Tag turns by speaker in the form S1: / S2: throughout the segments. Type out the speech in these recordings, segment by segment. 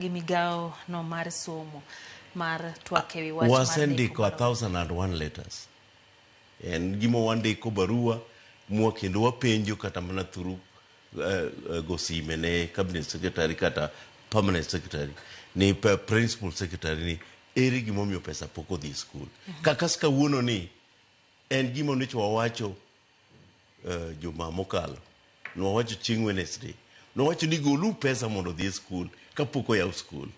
S1: Gi migawo no mar somo mar twak ewi wach mar ndiko
S2: Wasendiko a
S1: barua.
S2: 1001 letters. En gima wandiko barua mwa kendo wapenjo kata mana through go sime ne cabinet secretary kata permanent secretary ni principal secretary ni ere gimomiyo pesa pok odhi e skul. Kaka kawuono ni en gima nyocha wawacho juma mokalo. Nwawacho chieng' Wednesday. Nwawacho ni golu pesa mondo odhi e skul kapok oyaw skul.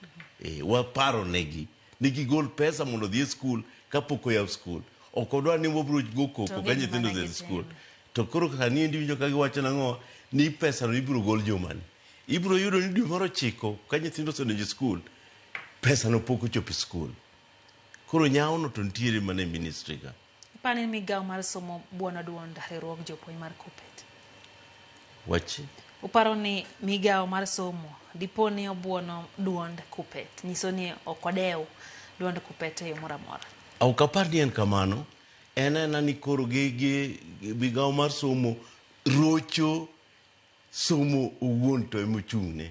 S2: Waparo negi ni gigol pesa mondo odhi e skul kapok oyaw skul. Ok odwar ni wabro go koko
S1: To
S2: ka
S1: gin
S2: nyithindo
S1: mana
S2: odhi e skul.
S1: gitimo.
S2: To koro sani endi iwinjo ka giwacho nang'o ni pesa no ibiro gol jumani. Ibiro yudo ni dwe mar ochiko ka nyithindo osedonjo e skul, pesa no pok ochopo e skul. Koro nyawo no to nitiere mana e ministry ka.
S1: Iparo ni migawo mar somo buono duond riwruog jopuonj mar KUPPET?
S2: Wachi.
S1: Uparo ni migawo mar somo dipo ni obuono duond KUPPET, nyiso ni ok odew duond KUPPET e yo moro amora?
S2: Ok apar ni en kamano. En aena ni koro gi migawo mar somo rocho somo owuon to ema ochung'ne.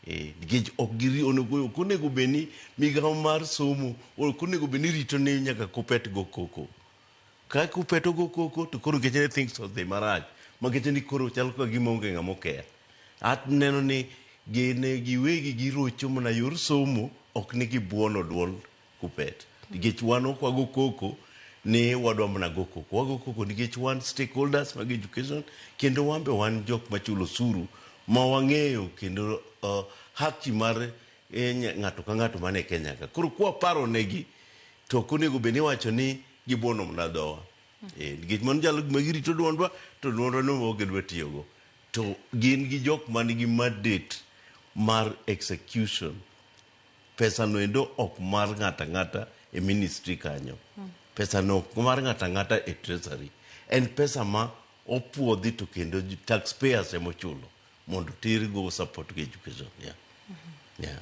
S2: Nikech ok giri onego ok onego bed ni migawo mar somo ok onego bed ni rito ni nyaka KUPPET go koko. Ka KUPPET ogo koko to koro nikech ne things odhi marach makech ni koro chal ka gima onge ng'ama okeya. Aneno ni gin giwegi girocho mana yor somo ok ni gibuono duond KUPPET. Nikech wan ok wago koko ni wadwa mana go koko. Wago koko nikech wan stakeholders mag education kendo wan be wan jok machulo osuru ma wang'eyo kendo haki mar ng'ato ka ng'ato man e Kenya ka. Koro kwaparo negi to ok onego bed ni iwacho ni gibuono mana dhowa. Nikech mano chalo gima girito duondwa to duondwa no ok gidwa tiyogo. To gin gi jok man gi mandate mar execution. Pesa no endo ok mar ng'ato ang'ata e ministry kanyo. Pesa no ok mar ng'ato ang'ata e treasury. En pesa ma opuodhi to kendo taxpayers ema ochulo mondo oter go support go education. Yeah. Yeah.